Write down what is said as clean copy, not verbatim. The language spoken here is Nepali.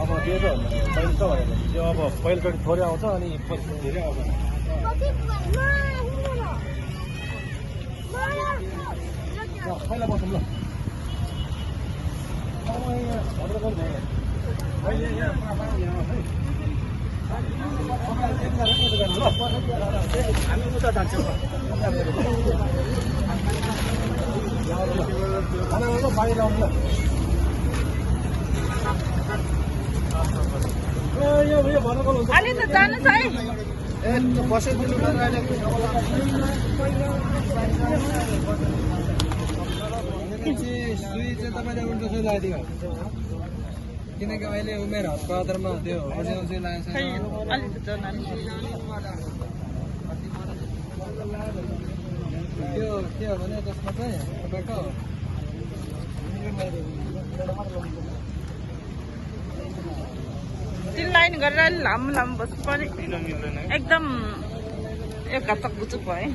अब दिएछ पाइन्छ भनेर त्यो अब पहिलोचोटि थोरै आउँछ अनि पछि धेरै आउँछ पहिला बसौँ ल हामी उता जान्छौँ बाहिर आउँछ अलि त जानुहोस् है बसेको सुई चाहिँ तपाईँले उल्टो सुई लगाइदियो किनकि अहिले उमेर हदको आधारमा त्यो ओर्जिनल सुई लागेको छैन अलि त जानुहोस् त्यो के हो भने त्यसमा चाहिँ तपाईँको त्यो लाइन गरेर लामो लामो बस्नु पर्ने एकदम एक घातक बुचुक भयो